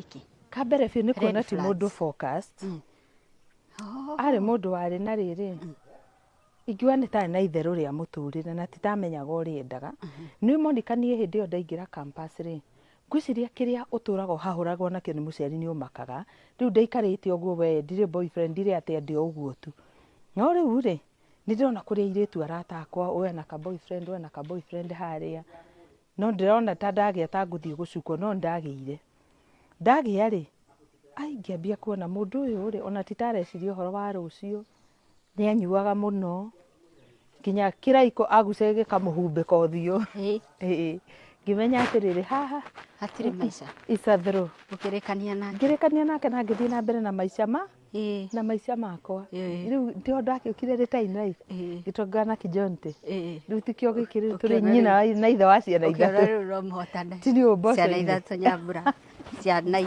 Nĩkĩ? Kambere biũ nĩ kuona Red ti mũndũ flags. focused. Oh. Arĩ mũndũ warĩ na rĩrĩ, ingiuga nĩ tarĩ na itherũ rĩa mũtũrĩre na titamenyaga ũrĩa endaga. Nĩ Monica, niĩ hĩndĩ ĩyo ndaingĩra campus rĩ, ngwĩciria kĩrĩa ũtũraga ũhahũragwo nakĩo nĩ mũciari nĩ ũmakaga. Rĩu ndaikarĩte ũguo, we ndirĩ boyfriend, ndirĩ atĩa, ndĩ o ũguo tu. No rĩu rĩ, nĩ ndĩrona kũrĩ airĩtu arata akwa, ũyũ ena ka boyfriend, ũyũ ena ka boyfriend harĩa, no ndĩrona ta ndagĩa ta ngũthiĩ gũcukwo. No ndagĩire, ndagĩa rĩ, ai, ngĩambia kuona mũndũ ũyũ rĩ, ona ti tareciria ũhoro wa rũciũ. Nĩ anyuaga mũno nginya kĩraiko agucagia gĩkamũhumbĩka ũthiũ. Ĩĩ, ngĩmenya atĩrĩrĩ, haha Hatirĩ maica. It's a throw. Ũkĩrĩkania nake. Ngĩrĩkania nake na ngĩthiĩ na mbere na maica ma na maica makwa. Rĩu ndĩo ndakĩũkire retain life, ngĩtonga na kĩjonte. Rĩu tikĩo gĩkĩ rĩu tũrĩ Ũkĩona nyina na ithe wa ciana Ũkĩona 3. rĩu no mũhotane. Ti nĩ Ciana ũmboco-inĩ. 3, Nyambura, ciana.